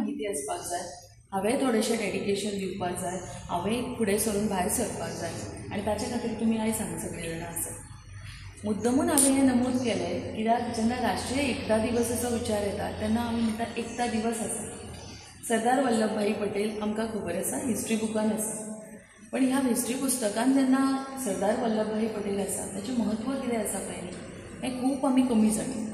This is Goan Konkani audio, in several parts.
माहिती आसपाक जाय, हांवें थोडेशें डेडिकेशन दिवपाक जाय, हांवें फुडें सरून भायर सरपाक जाय आनी ताच्या खातीर तुमी आयज हांगा सगळे जाणां आसात. मुद्दमून हांवें हें नमूद केलें कित्याक जेन्ना राष्ट्रीय एकता दिवसाचो विचार येता तेन्ना आमी म्हणटा एकता दिवस आसा. सरदार वल्लभभाई पटेल आमकां खबर आसा, हिस्ट्री बुकान आसा. पण ह्या हिस्ट्री पुस्तकान जेन्ना सरदार वल्लभभाई पटेल आसा ताचें म्हत्व कितें आसा पळय न्ही, हें खूब आमी कमी जाणा.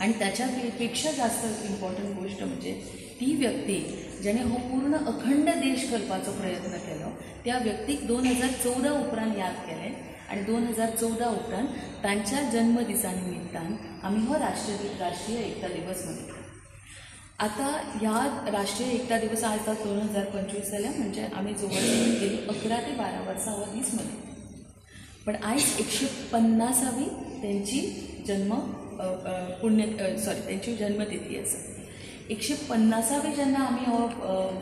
आनी ताच्या पेक्षा जास्त इम्पॉर्टंट गोश्ट म्हणजे ती व्यक्ती जेणे हो पूर्ण अखंड देश करपाचो प्रयत्न केलो त्या व्यक्तीक 2014 उपरांत याद केलें आनी 2014 उपरांत तांच्या जन्मदिसा निमित्तान आमी हो राष्ट्रीय एकता दिवस मनयता. आतां ह्या राष्ट्रीय एकता दिवस आज 2025 जाल्या म्हणजे आमी जवळ जवळ गेली 11 ते 12 वर्सां हो दीस मनयता. पण आयज 150वी तेंची जन्म पुण्य सॉरी तेंची जन्मतिथी आसा. 150वी जेन्ना आमी हो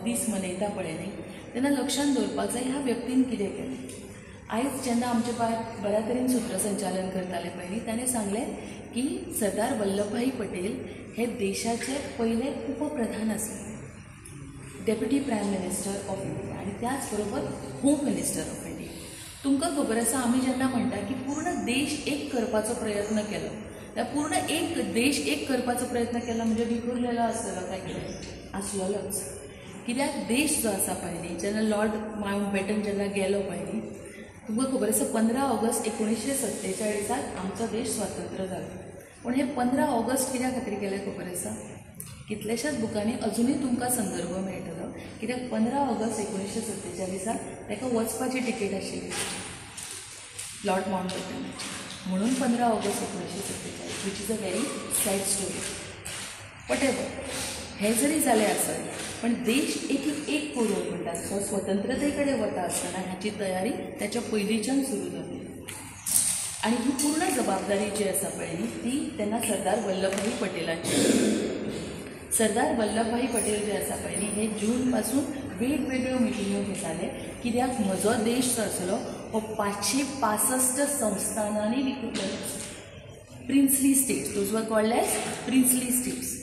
दीस मनयता पळय न्ही तेन्ना लक्षांत दवरपाक जाय ह्या व्यक्तीन कितें केलें. आयज जेन्ना आमचे पाय बऱ्या तरेन सुत्रसंचालन करताले पळय न्ही ताणें सांगलें की सरदार वल्लभभाई पटेल हे देशाचे पयले उपप्रधान आसले, deputy prime minister of India आनी त्याच बरोबर होम मिनिस्टर ऑफ इंडिया. तुमकां खबर आसा आमी जेन्ना म्हणटा की पूर्ण देश एक करपाचो प्रयत्न केलो, त्या पूर्ण एक देश एक करपाचो प्रयत्न केलो म्हणजे विखुरलेलो आसतलो काय कितें आसलेलोच. कित्याक देश जो आसा पळय न्ही जेन्ना लॉर्ड माउंटबॅटन जेन्ना गेलो पळय न्ही तुमकां खबर आसा 15 ऑगस्ट 1947 आमचो देश स्वतंत्र जालो. पूण हे 15 ऑगस्ट कित्या खातीर केलें खबर आसा? कितल्याशाच बुकांनी अजुनूय तुमकां संदर्भ मेळटलो. कित्याक 15 ऑगस्ट 1947 ताका वचपाची टिकेट आशिल्ली लॉर्ड माउंटबॅटनाची, म्हणून 15 August 1947, which is a very sad story. Whatever हें जरी जालें आसत पण देश एक एक करून म्हणटा सो स्वतंत्रते कडेन वता आसतना हाची तयारी ताच्या पयलींच्यान सुरू जाली. आनी ही पूर्ण जबाबदारी जी आसा पळय न्ही ती तेन्ना सरदार वल्लभभाई पटेलांची. सरदार वल्लभभाई पटेल जे आसा पळय न्ही हे जून पासून वेगवेगळ्यो मिटिंग्यो घेताले कित्याक म्हजो देश जो आसलो हो 565 संस्थानांनी विखुरलेलो आसा. Princely states, those were called as princely states.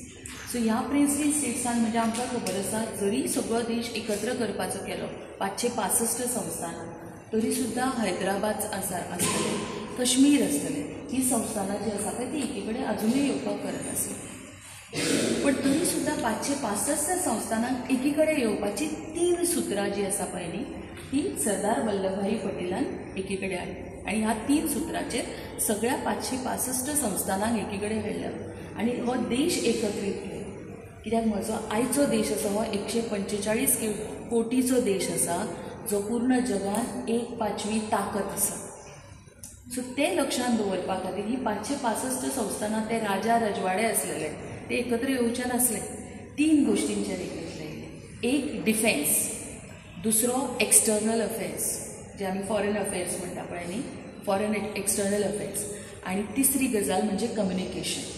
So ह्या प्रिन्सली स्टेट्सान म्हणजे आमकां खबर आसा जरी सगळो देश एकत्र करपाचो केलो 565 संस्थानां तरी सुद्दां हैदराबाद आसा आसतलें, कश्मीर आसतलें, ही संस्थानां जी आसा पळय ती एकी कडेन अजुनूय येवपाक गरज आसली. पण तरी सुद्दां 565 संस्थानांक एकी कडेन येवपाची 3 सुत्रां जी आसा पळय न्ही ती सरदार वल्लभभाई पटेलान एकी कडेन हाडली आनी ह्या 3 सुत्राचेर सगळ्या 565 संस्थानांक एकी कडेन हाडल्या आनी हो देश एकत्रीत केलो. कित्याक म्हजो आयचो देश आसा हो 145 कोटीचो देश आसा जो पूर्ण जगांत 1/5 ताकद आसा. सो तें लक्षांत दवरपा खातीर ही 565 संस्थानां ते राजा रजवाडे आसलेले ते एकत्र येवचे नासले. 3 गोश्टींचेर एकत्र येयले, एक डिफेन्स, दुसरो एक्सटर्नल अफेर्स जे आमी फॉरेन अफेर्स म्हणटा पळय न्ही, फॉरेन एक्सटर्नल अफेर्स, आनी तिसरी गजाल म्हणजे कम्युनिकेशन.